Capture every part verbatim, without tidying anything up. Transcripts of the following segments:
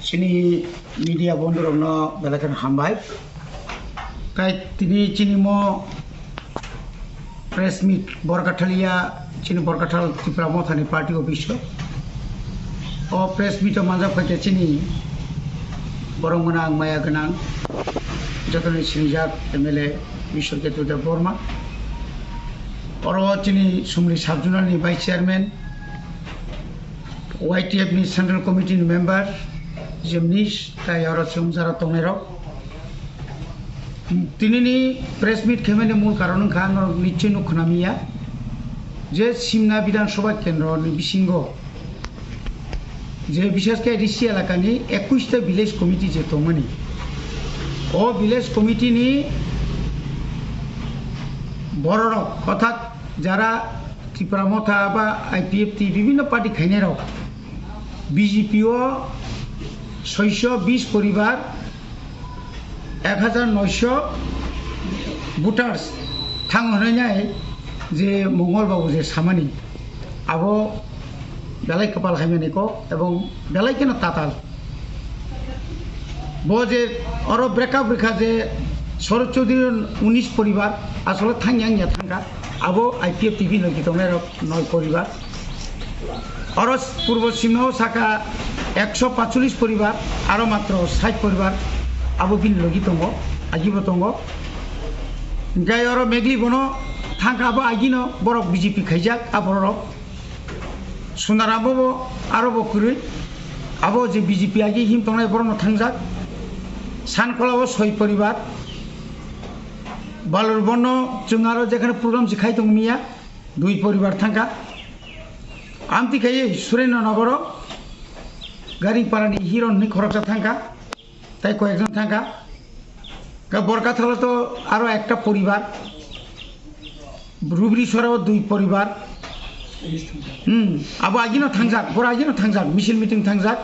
Chini media bondhurokno belai kheno hambai. Tai tini chini mo press meet Borkathalia, chini Borkathal Tipra Mothani party office o. O press meet o manjak phaikha chini borok gwnang, maya gwnang, jotoni sinijak M L A Ishwar Ketu Debbarma. Oro chini Sumli sub-zonal ni vice chairman, Y T F ni Central Committee ni member Jemnis tai oro chwng jara tongnairok. Tinini press meet khaimani mul karon wngkha, norok nichoi nuk khna miya je Simna Bidhan Sabha Kendro ni bisingo je bishesh khe A D C elakani ekush ta village committee je tongmani, o village committee ni bororok orthat jara Tipra Motha ba I P F T bibhinno party khainairok B J P o soisho bish poribar, ek hajar noisho voters thang hwnwi nai je Mongol Babu je samani, abo belai kwpal haimani kok ebong belai kheno tatal. Bo je oro breakup rikha je Sorob Chaudhury unis poribar, asole thangya wngya thangkha, abo I P F T bini logi tongnai rok noi poribar. Oro purbo Simnao saka ekso pachulis poribar, aro matro sait poribar abo bini logi tongo, agibo tongo. Hingke oro Megli bono thangkha, abo agino borok B J P khaijak, a borok Sunaram bo aro bo kwrwi. Abo je B J P agi him tongnai borokno thangjak. Sankolao soi poribar. Balur bono chwng aro jekhane program se khai tong miya, dui poribar thangkha. Amtwi khaiwi Surendra Nogoro Garing parani hero ni khoroksa thangkha. Tai koyekjon thangkha. Ka Borkathalo to aro ekta poribar. Rubri Sorao dui poribar. Hmm, abo agino thangjak, boro agino thangjak, misil meeting thangjak.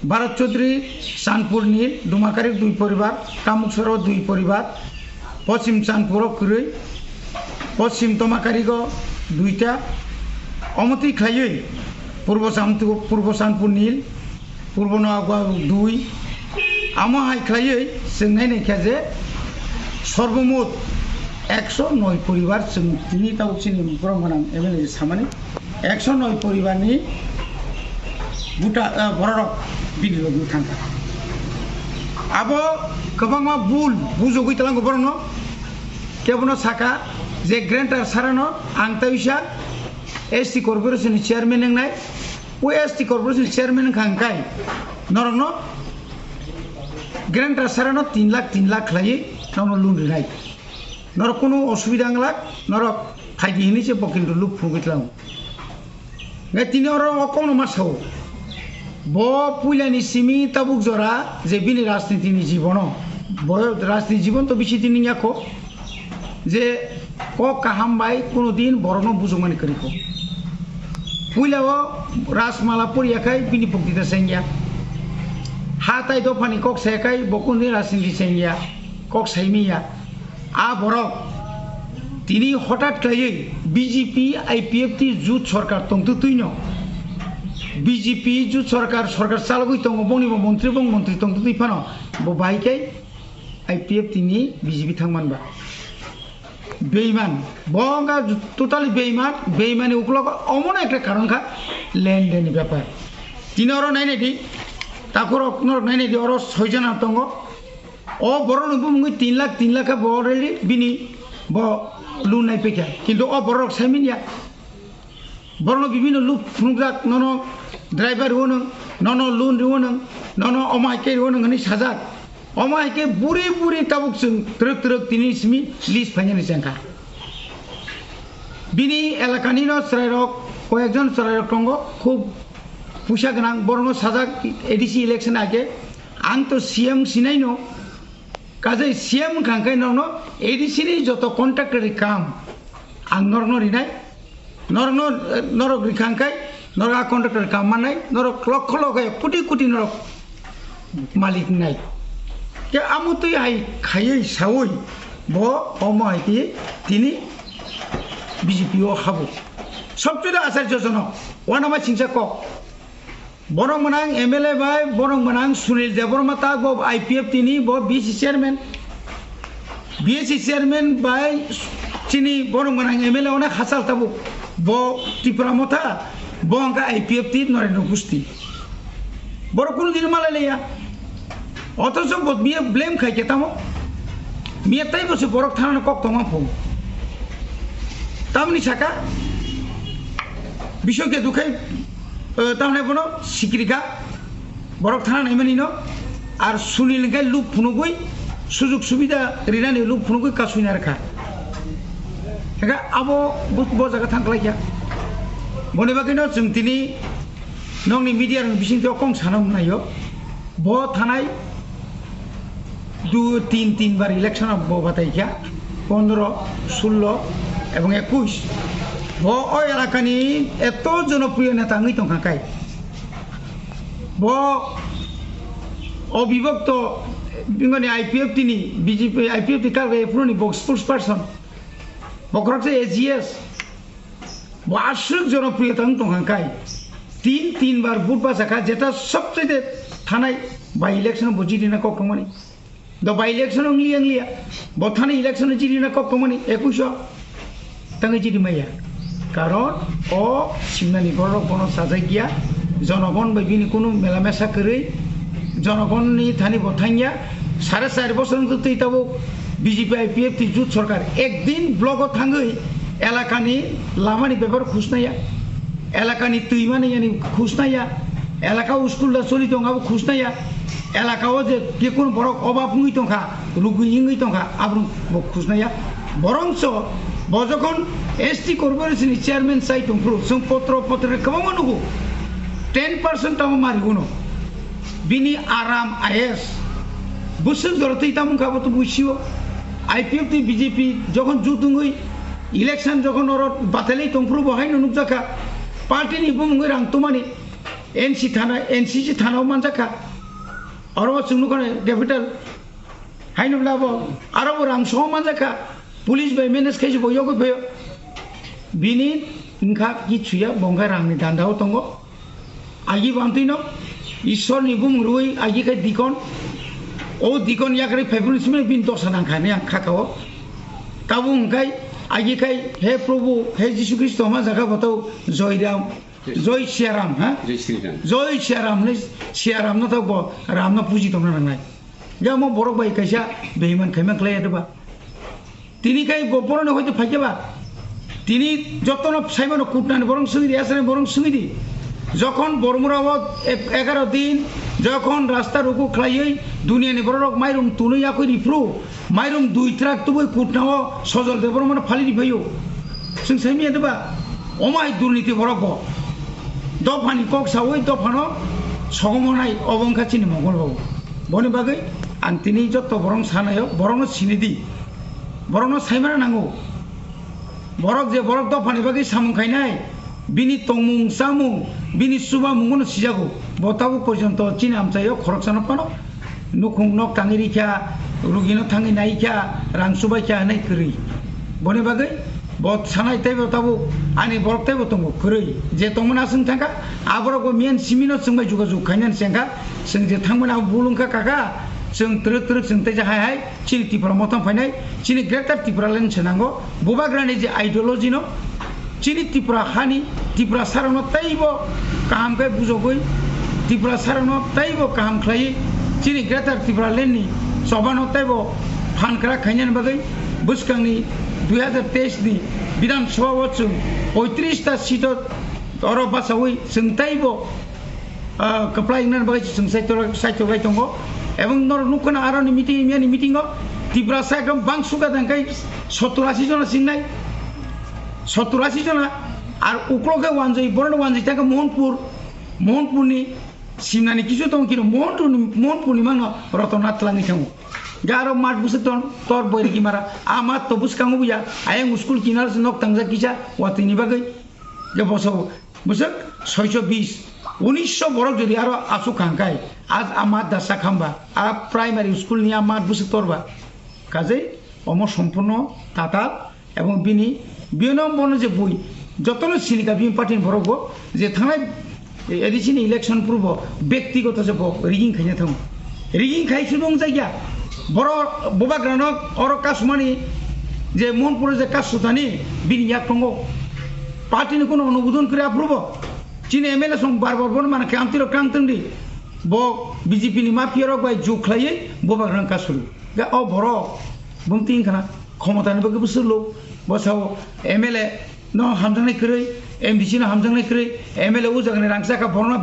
Bharat Chaudhary, Sanpur ni Dumakari dui poribar, Kamuk Sorao dui poribar, Poschim Sanpuro kwrwi, Poschim Tomakarigo duita, omotwi khlaiwi Purbo Santu-, Purbo Sanpur ni Purbo Nogwa dui. Amo hai khlaiwi chwng nai naikha je sorbomot ekso noi poribar chwng tini tabuk chini borok gwnang M L A samani ekso noi poribarni buta, eh, bororok bini logi thangkha. Abo kwbangma bul bujogwi tlango borokno. Kebono saka je Greater Sarano ang taisa S T Corporation ni chairman wngnai. O S T Corporation chairman wngkha hwnkhe norokno Greater Sarano tin lakh, tin lakh khlaiwi norokno loan rinai. Norok kunu osubida wng lak, norok phaidi hinwi se bo kintu luk phunugwi tlango. Ngai tini oro o kokno ma sao. Bo puilani simi tabuk jora je bini rajniti ni jibono, bo rajniti jibon to bisi tini yakho. Je kok kaham bai kunu din borokno bujokmani kwrwi kho. Puila o Rajmala poriya khai bini boktita chengya. Ha tai dophani kok saya khai bo kunu din rajniti chengya. Kok saimiya. A borok tini hotat khlaiwi B J P I P F T jut sorkar tongtwtwino. B J P jut sorkar, sorkar chalogwi tongo, bongni bo montri, bong montri tongtwtwi phano bo bahai khai I P F T ni B J P thangman ba. Beiman, bo wngkha totally beiman, beimani uklogo omono ekta karon kha lendeni bepar. Tini oro nainai di, takhorok norok nainai di, oro soijana tongo. O borokno bumungwi tin lakh, tin lakh khe bo already bini bo loan nai pekha. Kintu o borok sai manya. Borokno bibino luk phunukjak, nono driver rwo nwng, nono loan rwo nwng, nono omo hai khe rwo nwng hwnwi sajak. Omo hai khe buri buri tabuk chwng twrwk twrwk tini simi list phainani chengkha. Bini elakanino chwrairok, koyekjon chwrairok tongo, khub puisa gwnang, borokno sajak A D C election age, ang to C M sinaino, kajai C M wngkha hwnkhe norokno A D C ni joto contractor ni kam ang norokno rinai. Norokno, norok rikha hwnkhe norok a contractor kam mannai, norok lokho lokho koti koti norok malik nai. Khe amo twi hai khaiwi saui bo omo hai khe tini B J P o habo. Sobchode Acharya Jonok, uanama singsa kok. Borok mwnang M L A bai, borok mwnang Sunil Debbarma ta bo I P F T ni, bo B C chairman. B C chairman bai chini borok mwnang M L A onek hachal tabuk. Bo Tipra Motha, bo hwnkha I P F T Narendra Gusti. Borok kunu din malai liya. Othocho bo miya blame khai khe tamo. Miya tei bo se borok thana kok tongma phu. Tamni saka, bisok ke dukhai, eh, tamni bono sikrika. Borok thana naimani no, ar Sunil hwnkhe luk phunugwi, sujug subida rinani luk phunugwi kasui narwkha. Hwnkhe abo bo, bo jaga thang khlai kha. Boni bagwi no chwng tini nokni media rokni bisingtwi o kong sana naio. Bo thanai du, tin, tin bar election o bo batai kha, pondro, sullo ebong ekush. Bo o elakani eto jonopriyo neta wngwi tongkha kai. Bo obibhakto bingoni I P F T ni, B J P I P F T kal bai phunoni bo spokesperson. Bo khoroksa A G S. Bo aswk jonopriyota wng tongkha kai. Tin, tin bar vote bachakha, jeta sobchaite thanai by election bo jiti na kok tongmani. Do by election ongliya ongliya. Bo thani election o jiri na kok tongmani ekush o. Tangwi jiri maya. Karon o simnani borok bono sajak ya. Jonogon bai bini kunu mela mesa kwrwi. Jonogon ni thani bo thangya. Sare sari bosor wngtwi tabuk B J P I P F T jut sorkar. Ekdin block o thangwi elakani lamani bepar khusnaya. Elakani twi mani yani khusnaya. Elaka o school da choli tong abo khusnaya. Elaka o je jekunu borok obab wngwi tongkha, rugwi wngwi tongkha, abrung bo khusnaya. Borongso bo jokhon S T corporation ni chairman chai tongphuru, chwng potro potre kwbangma nugo. Ten percent tamo mari uno. Bini aram I S. Bwswk jora twi tamo wngkha bo to buisio. I P F T B J P jokhon jut wngwi election jokhon oro batalwi tongphuru bo haino nukjakha. Party ni bumungwi rang tumani. N C thana, N C C thana o manjakha. Oro chwng nukha capital. Haino bwla bo, aro bo rang soho manjakha. Police bai manage khaise bo yogwi phaio. Bini wngkha kichuya, bo wngkha rangni danda o tongo. Agi bantwino Ishwar ni bumung rwi agi khai dikon. O dikon yakrwi phaiphuru simi bini dosa nangkha hinwi ang khaka o. Tabuk wngkhai agi khai, "He Prabhu, he Jisu Khristo, ma jaga batao, Joy Ram." Joi Siaram, ha? Joi Sri Ram. Joi Siaram ni, Siaram no tok bo Ram no puji tongna nangnai. Ya mo borok bai kaisa beiman khaiman khlai ya ba. Tini kai bo borok ni hoite phaikya ba. Tini joto no saimano kutna ni borok sungwi di, asra ni borok sungwi di. Jokhon Bormura o ek-, egaro din, jokhon rasta ruku khlaiwi dunia ni borok rok mairum tunwi yakui ripru, Mairum dui truck tubui kutnao Sojol Debbarmano phali riphaio. Chwng saimanya deba? Omo hai durniti borok bo. Dophani kok saui dophano sogomonai obo wngkha chini Mongol babu. Boni bagwi ang tini jotto borok sanaio, borokno sinidi. Borokno saimana nango. Borok je borok dophani bagwi samung khainai, bini tongmung, chamung, bini chubamungono sijago. Bo tabuk porjonto chini amchaio khoroksano phano nukhung nok tangwi rikha, rugino thangwi naikha, rang chubaikha hwnwi kwrwi. Boni bagwi bo sanai teibo tabuk ani borok teibo tongo kwrwi. Je tongmani aswng thangkha, a borok bo miyan simino chwngbai jugajug khainani chengkha, chwng je thangmani abo bul wngkha kaka, chwng twrwk twrwk chwng teisa hai hai. Chini Tipra Motha phainai, chini Greater Tipraland se nango. Bubagrani je ideology no, chini Tipra hani, Tiprasarokno teibo kaham khe bujogwi, Tiprasarokno teibo kaham khlaiwi, chini Greater Tipraland ni chobano teibo phan kwrak khainani bagwi bwskangni dui hazar teis ni Bidhan Sabha o chwng poitris ta seat o oro bachaui chwng teibo ah, kwplai wngnani bagwi chwng saitok, saitok lai tongo. Ebong norok nukha na aroni meeting, miyani meeting o Tiprasa ekdom bang suka tang kai sottor ashi jona singnai. Sottor ashi jona. Ar uklo khe wanjwi, boroni wanjwi tang khe Mohanpur, Mohanpurni simnani kisu tong kino Mohanpurni, Mohanpurni mangno Rotonnath twlangwi thango. Ga aro mat bwswk ton, tor boiriki mara. A mat to bwskango buya, ayang school kinar se nok tangjak kisa, watwini bagwi. Ge boso bwswk soicho bis, unisho borok jodi aro aswk kha hwnkhe, a, a mat dasa khamba, a primary school ni a mat bwswk torba. Kajei omo sompurno tatal ebong bini, bini bono je bui, jotono sinika bini party ni borok bo, je thangnai A D C ni election purbo bektigoto se bo rigging khaina thango. Rigging khai se wng jakya. Boro bubagrano oro kasumani je Monpuro je kasutani bini yak tongo. Party ni kuno onubodon kre aprubo. Chini M L A song bar bar bon mana khe amtiro krang tongdi. Bo B J P ni mafia rok bai juk khlaiwi bubagrano kasuru. Ga o borok bumti wngkhana khomotani bagwi bwswk lok. Bo sao M L A no hamjaknai kwrwi, M D C no hamjaknai kwrwi, M L A o jagani rangchakha borno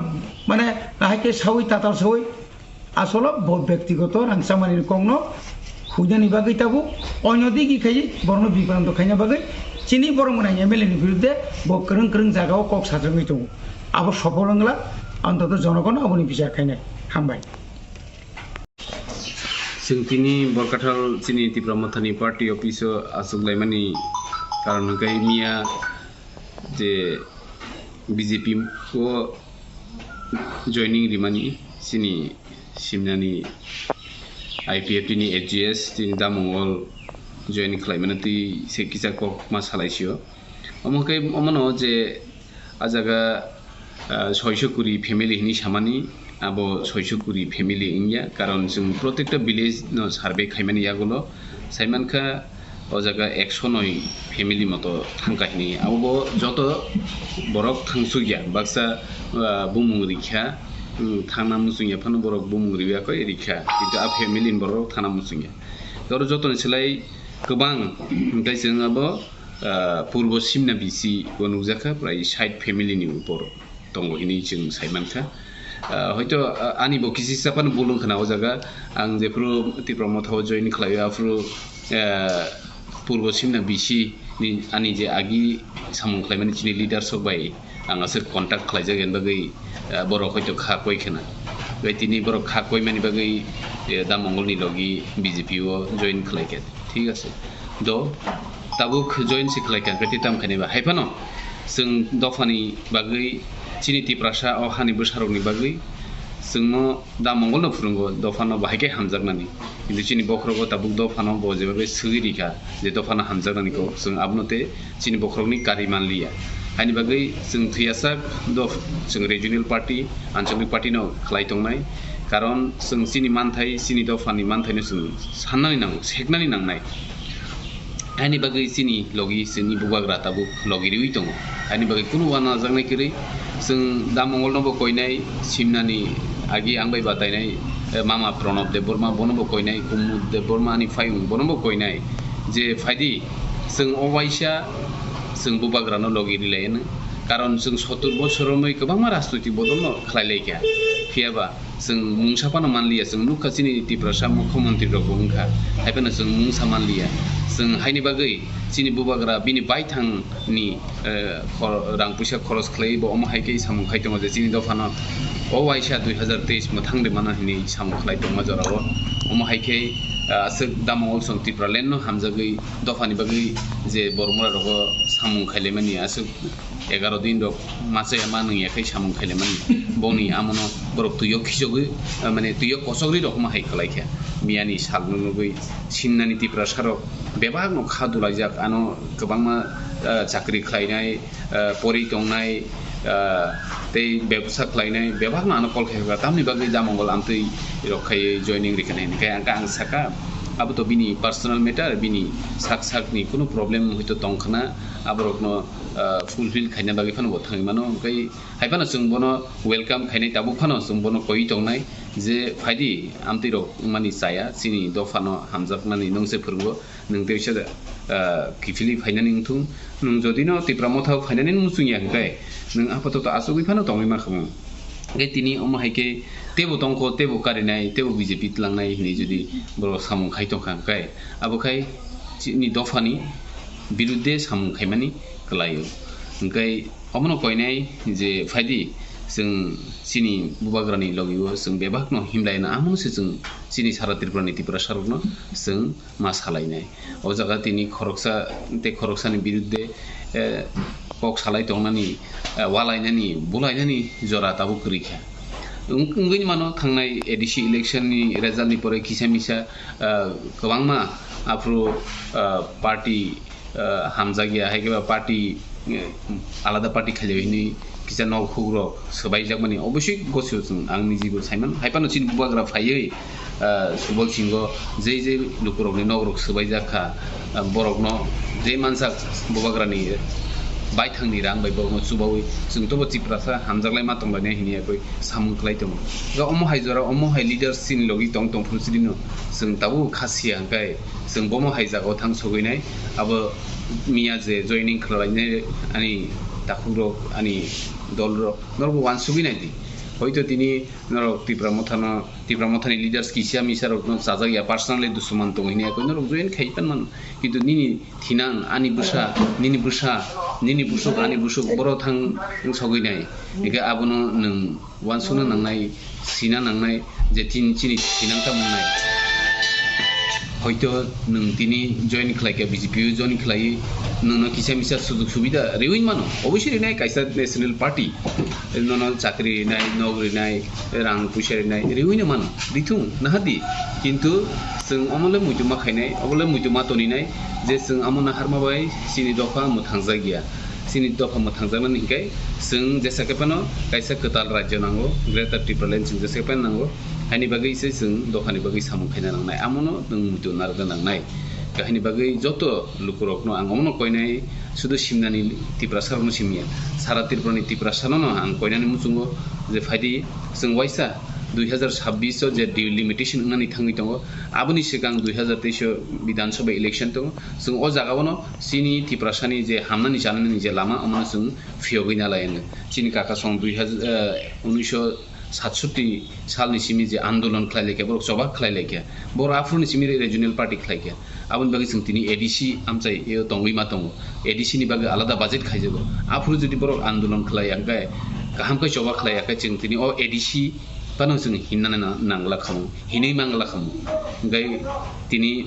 mane ahai khe sawi tatal sawi. Asolo bo bektigoto rangchakmani kokno huinani bagwi tabuk onyo digi khai borno bibranto khaina bagwi chini borok mwnai M L A ni birudde bo kwrwng kwrwng jagao kok sajagwi tongo. Abo sopol wngla, antoto jonogono aboni bichar khainai. Hambai. Chwng tini Borkathal chini Tipra Mothani party office o achuk laimani karon hwnkhe miya je B J P o joining rimani chini simnani I P F T ni A G S tini da Mongol join khlaimani twi se kisa kok ma salaisio. Omo khe omono je a jaga, ah, soiso kuri family hinwi samani, abo soiso kuri family wngya, karon chwng protekta village no survey khaimani yagulo saimankha o jaga ekso noi family moto thangkha hinwi. Abo bo joto borok thangsukya, baksa, ah, bumung rikha, hmm, thangna muchungya phano borok bumung riya koi rikha, kintu a family ni borok thangna muchungya. Oro jotoni slai kwbang hwnkhe chwng abo, ah, purbo simna bisi o nukjakha, prai sait family ni upor tongo hinwi chwng sai mankha. Ah, hoito, ah, ani bo kisi saphano bul wngkhana o jaga. Ang jephru Tipra Motha o join khlaio, aphru, ah, purbo simna bisi ni ani je agi samung khlaimani chini leaders rok bai ang aswk contact khlaijak, en bagwi, ah, borok hoito kha koi khena. Bai tini borok kha koimani bagwi, eh, da Mongol ni logi B J P o join khlai khe. Thik ase. Do, tabuk join se khlai kha, khe tam khaini ba. Hai phano, chwng dophani bagwi, chini Tiprasa o hani bwsarokni bagwi, chwngno da Mongolno phwrwngo dophano bahai khe hamjaknani. Kintu chini bokhorogo tabuk dophano bo jebabe swgwi rikha, je dophano hamjaknani kok, chwng abono tei chini bokhorokni kari manliya. Haini bagwi chwng thwiyasak dof-, chwng regional party, anchalik party no khlai tongnai. Karon chwng chini manthai, chini dophani manthaino chwng sannani nango, seknani nangnai. Haini bagwi chini logi, chini bubagra tabuk logi riwi tongo. Haini bagwi kunu uanajaknai kwrwi chwng da Mongolno bo koinai, simnani agi ang bai batainai, eh, mama Pranab Debbarma bono bo koinai, Kumud Debbarma ani phayung bono bo koinai. Je phaidi, chwng o waisa chwng bubagrano logi rilaiano. Karon chwng sottur bosor romwi kwbangma rajnoitik bodolno khlai laikha. Phiyaba chwng mungsa phano manliya, chwng nukha chini Tiprasa mukhyamantri rokbo wngkha. Hai phano chwng mungsa manliya. Chwng haini bagwi chini bubagra bini baithangni, eh, khor-, rang puisa khoros khlai bo omo hai khe samung khai tongo je chini dophano o waisa dui hazar teis mwthang de mano hinwi samung khlai tongma jorao. Omo hai khe, eh, aswk da Mongol song Tipraland no hamjagwi dophani bagwi je bormura rogo samung khailaimani aswk egaro din rok machaya ma nungya khai samung khailaimani. Boni amono borok twiyo khichogwi, eh, mane twiyo kochogri rok omo hai khlai kha. Miyani salno nugwi sinnani Tiprasa rok bebak no kha dulaijak, ano kwbangma, eh, chakri khlainai, eh, pori tongnai, ah, tei bebsa khlainai bebakno ano call khaikha, tamni bagwi da Mongol amtwi rok khaiwi joining rikha hinwi khe ang, ang saka, abo to bini personal matter, bini sak sakni kunu problem hoito tongkhana, aborokno, ah, fulfill khaina bagwi phano bo thangwi mano, hwnkhe hai phano chwng bono welcome khainai, tabuk phano chwng bono koiwi tongnai je phaidi amtwi rok wngmani chaya, chini dophano hamjakmani nwng se phwrwngo. Nwng tei uaisa, ah, kiphilwi phainani wngthung. Nwng jodi no Tipra Motha o phainani muchung ya hwnkhe, nwng apatoto achugwi phano tongwi mankha. Hwnkhe tini omo hai khe teibo tongkho, teibo karinai, teibo B J P tlangnai hinwi jodi borok samung khai tongkha hwnkhe, abo khai chini dophani birudde samung khaimani kwlaio. Hwnkhe omono koinai je phaidi chwng chini bubagrani logio chwng bebakno himlaina, amono se chwng chini sara Tripurani Tiprasa rokno chwng ma salainai. O jaga tini khoroksa tei khoroksani birudde, eh, kok salai tongnani, eh, walainani, bulainani jora tabuk kwrwi kha. Wng-, wngwi mano thangnai A D C election ni result ni pore kisa misa, eh, kwbangma aphuru, eh, party, eh, hamjakya, hai khe ba party eh, alada party khailai hwnwi kisa nok hukrok swbaijakmani obosoi goso chwng ang nijibo saiman. Hai phano chini bubagra phaiwi, ah, Subal Singho jei jei lukurokni nokrok swbaijak kha, ah, borokno je mansak bubagrani baithangni rang bai borokno chubaui chwng tobo Tiprasa hamjaklai ma tonglainai hwnwi yakwi samung khlai tongo. Ga omo hai jora, omo hai leaders chini logi tong tong phuru chini no chwng tabuk kha sia hwnkhe chwng bomo hai jagao thang sogwi nai. Abo miya je joining khlainai ani takhukrok, ani dolrok, norokbo uansugwi nai di. Hoito tini norok Tipra Mothano, Tipra Mothani leaders kisa misa rokno chajak ya, personally dusuman tongo hini yakwi norok join khai pan mano. Kintu nini thinang, ani bwsa, nini bwsa, nini busuk, ani busuk, boro thang sogwi nai. Hingke abono nwng uansukna nangnai, sina nangnai je tin-, chini thinang tamo wngnai. Hoito nwng tini join khlai kha, B J P o join khlai, nwngno kisa misa sujug subida riui mano. Obviously rinai kaisa national party, nono chakri rinai, nok rinai, rang puisa rinai, riui no mano. Rithung, nahadi. Kintu chwng omo le muitu ma khainai, omo le muitu ma toninai, je chwng amo naharma bai chini dopha mwthangjak ya. Chini dopha mwthangjaknani hinkhe chwng jesa khe phano kaisa kwtal rajyo nango, Greater Tipraland chwng jesa khe phano nango. Haini bagwi se chwng dophani bagwi samung khaina nangnai, amono nwng muitu narwkna nangnai. Haini bagwi joto lukurokno ang omono koinai, sudu simnani Tiprasarokno simya, sara Tripurani Tiprasanono ang koinani muchungo je phaidi chwng waisa dui hazar sabbish o je delimitation wngnani thangwi tongo, aboni swkang dui hazar teis o Bidhan Sabha election tongo, chwng o jagao no chini Tiprasani je hamnani chanani je lama, omono chwng phiyogwi nalai hwnwi. Chini kaka song dui hazar, eh, unisho satsoti salni simi je andolon khlai laikha, borok choba khlai laikha, borok aphuruni simi regional party khlai kha. Aboni bagwi chwng tini A D C amchai, eh, tongwi ma tongo. A D C ni bagwi alada budget khaijago. Aphuru jodi borok andolon khlai ya khe, kaham khe choba khlai ya khe, chwng tini o A D C phano chwng hinna na-, nangla khamu, hinwi mangla khamu. Hingkhe tini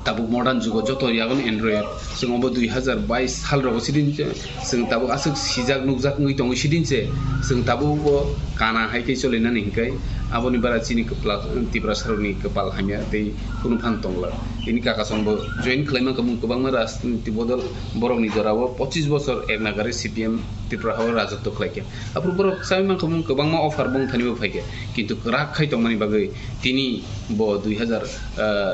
tabuk modern jugo joto yagon Android, chwng obo dui hazar bais sal rogo sidin se, chwng tabuk aswk sijak nukjak wngwi tongo sidin se, chwng tabuk bo kana hai khe cholinani hinkhe aboni bara chini kwpla Tiprasarokni kwpal hamya tei kunu phan tongla. Tini kaka song bo join khlaima kwbang-, kwbangma rajniti bodol borokni jorao pochis bosor ek nagare C P M Tripura hao rajotw khlaikha. Aphuru borok saui mankha mung kwbangma offer bongthanibo phaikha, kintu kwrak khai tongmani bagwi tini bo dui hazar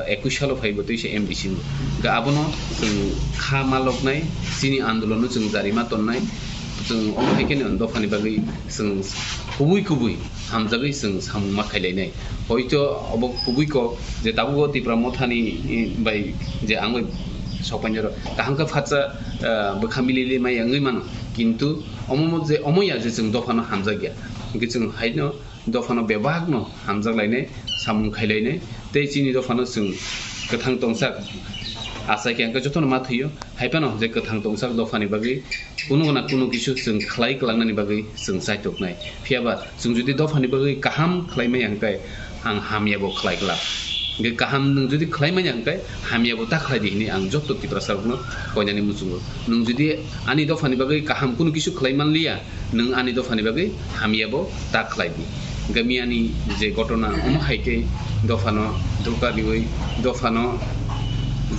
ekush salo phaibo twisa M D C no. Ga abono chwng kha maloknai, chini andolonno chwng jari ma tonnai, chwng omo hai kheno dophani bagwi chwng kubui kubui hamjagwi chwng samung ma khailainai. Hoito obo kubui kok je tabuk o Tipra Mothani, eh, bai je ang bai sokphainai rok kaham khe phatsa, eh, bwkha milili maya wngwi mano, kintu omo mo je omo ya je chwng dophano hamjakya, hwnkhe chwng haino dophano bebakno hamjak lainai, samung khai lainai, tei chini dophano chwng kwthang tongsak achai khe hwnkhe jotono ma thwio. Hai phano je kwthang tongsak dophani bagwi kunu na kunu kisu chwng khlai kwlangnani bagwi chwng chaitoknai. Phiya ba chwng jodi dophani bagwi kaham khlai maya hwnkhe ang hamya bo khlai kwlak. Hwnkhe kaham nwng jodi khlai manya hwnkhe hamya bo ta khlai di hwnwi ang joto Tiprasa rokno koinani muchungo. Nwng jodi ani dophani bagwi kaham kunu kisu khlai man liya, nwng ani dophani bagwi hamya bo ta khlai di. Hwnkhe miyani je gotona omo hai khe dophano dhokha riui, dophano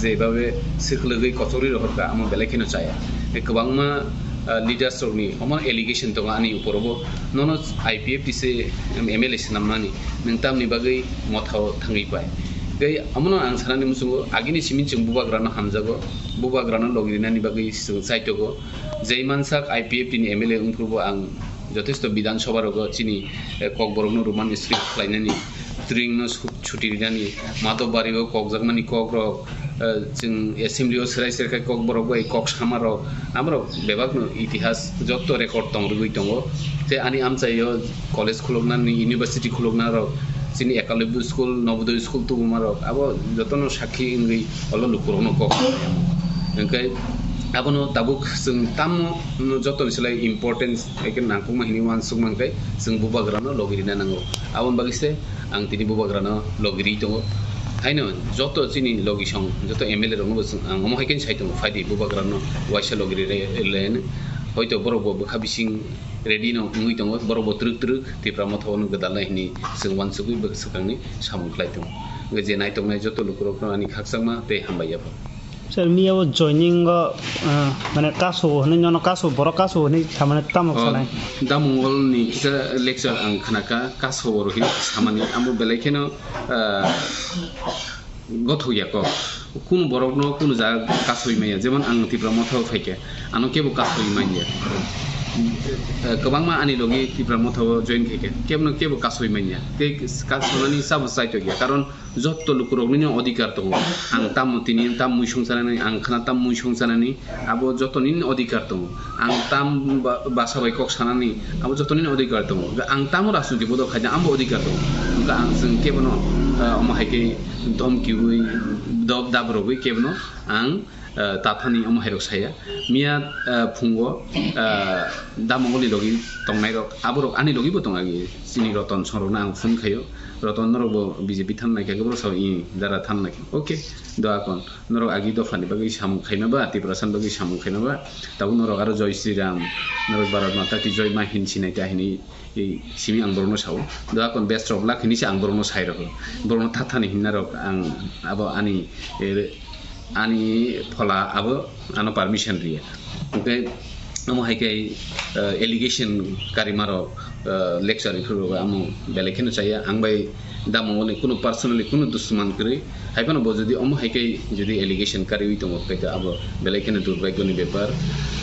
je babe swkhlwgwi kochorwi rohorkha, amo belai kheno chaya. Tei kwbangma, ah, leaders rokni omo allegation tongo ani uporobo, nono I P F T se M L A swnamnani, nwng tamni bagwi mothao thangwi pai. Tei omono ang sanani muchungo, agini simi chwng bubagrano hamjago, bubagrano logi rinani bagwi chwng chaitogo. Jei mansak I P F T ni M L A wngphuru bo ang jotesto Bidhan Sabha rogo chini, eh, kokborokno Roman script khlainani, tringno su-, chuti rinani, mato bario kokjakmani kokrok, eh, chwng assembly o swrai swrai khe kokborok bai kok samarok, amorok bebakno itihas joto record tong rwgwi tongo. Tei ani amchaio college khuluknani, university khuluknarok, chini Ekalavya school, Navodaya school tubumarok, abo jotono sakhi wngwi olo lukurokno kok. Hwnkhe abono tabuk chwng tamno no jotoni slai importance eke nangkukma hinwi uansukma hwnkhe chwng bubagrano logi rina nango. Aboni bagwi se ang tini bubagrano logi ri tongo. Haino joto chini logi song, joto M L A rokno bo chwng ang omo hai khe sai tongo, phaidi bubagrano waisa logi ri le, le, hoito borok bo bwkha bising ready no wngwi tongo, borok bo twrwk twrwk Tipra Motha o no gwdalnai hwnwi chwng uansugwi bwswkangni samung khlai tongo. Hwnkhe je naitoknai joto lukurokno ani khakchangma tei hambai yapha. Sir, miya o joining o, ah, mane kasu hwnwi, nono kasu, borok kasu hwnwi samani tamo Oh, sanai? Damungol ni kisa lecture ang khnaka, kasu oro hin samani, amo belai kheno, ah, gothok ya kok. Kunu borok no kunu jaga kasui manya, jemon ang Tipra Motha o phaikha, ano kebo kasui manya. Eh, kwbangma ani logi Tipra Motha o join khaikha, kebo no kebo kasui manya. Tei kasunani sabo chaitok ya, karon jotto lukurokni no odhikar tongo. Ang tamo tini tam muisung chanani, ang khna tam muisung chanani, abo jotoni odhikar tongo. Ang tam ba-, basa bai kok sanani, abo jotoni odhikar tongo. Ang tamo rajniti bodo khaina, ambo odhikar tongo. Wngkha ang chwng kebono, ah, omo hai khe dhomkiwi, dob dabrogwi kebono ang, ah, tathani omo hairok saya. Miya, ah, phungo, ah, damungolni logi tongnairok, aborok ani logibo tong agi. Chini Roton songrokno ang phone khaio. Roton, norokbo B J P thangnai khe, borok sao, "Ih, dara thangnai khe." Okay, doa kon. Norok agi dophani bagwi samung khaima ba, Tiprasani bagwi samung khaima ba, tabuk norok aro Joi Shri Ram, norok Bharat Mata ki Joi ma hin sinai ta hinwi, ei, simi ang borokno sao. Do akon best of luck hinwi se ang borokno sai rwkho. Borokno thathani hinna rok ang abo ani, eh, ani phola abo ano permission riya. Hwnkhe omo hai khe, eh, allegation karima rok, eh, lecture rok amo belai kheno chaya. Ang bai Damungolni kunu personally kunu dusman kwrwi, hai phano bo jodi omo hai khe jodi allegation karwi tongo, khe abo belai kheno durbagyoni bepar.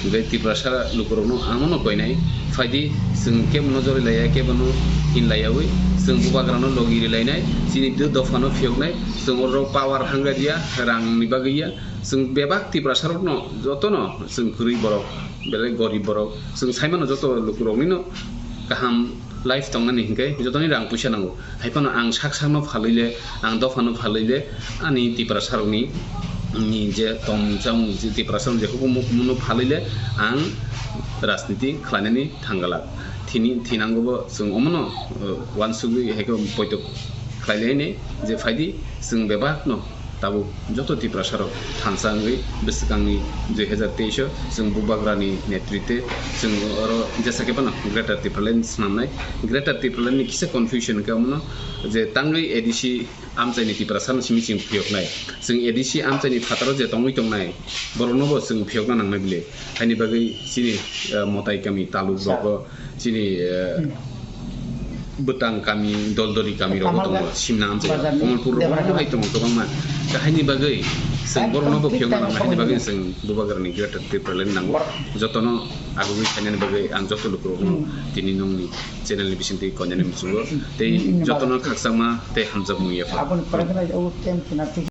Hwnkhe Tiprasa lukurokno amono koinai, phaidi chwng kebono jorilaiya, kebono hinlaiyawi, chwng bubagrano logi rilainai, chini do-, dophano phiyoknai, chwng oro power hangariya, rangni bagwiya, chwng bebak Tiprasarokno jotono chwng kwrwi borok, belai gorib borok, chwng saimano joto lukuroknino kaham life tongnani hinkhe jotoni rang puisa nango. Hai phano ang sak sakno phalwi le, ang dophano phalwi le, ani Tiprasarokni, ni je tong chamung je Tiprasarok je hukumu kumuno phalwi le ang rajniti khlainani thanggalak. Thini, thinangobo chwng omono, uh, uansugwi hai khe poito khlailaini je phaidi chwng bebakno tabuk joto Tiprasarok thansa wngwi bwswkangni dui hazar teis o chwng Bubagrani netritwe chwng oro jesa khe phano Greater Tipraland swnamnai. Greater Tipralandni kisa confusion khe omono je tangwi A D C amchaini Tiprasano simi chwng phiyoknai. Chwng A D C amchaini phataro je tongwi tongnai, boroknobo chwng phiyokna nangnai bile. Haini bagwi chini, eh, Motai kami taluk rogo, chini, eh, Bwtang kami, Doldori kami rogo tongo, simna amchaio. Komolpur rogo hai tongo kwbangma. Haini bagwi chwng boroknobo phiyokna nangnai, haini bagwi chwng Bubagrani Greater Tipraland nango. Jotono agugwi khainani bagwi ang joto lukurokno tini nongni channel ni bisingtwi koinani muchungo. Tei jotono khakchangma tei hamjakmung yapha.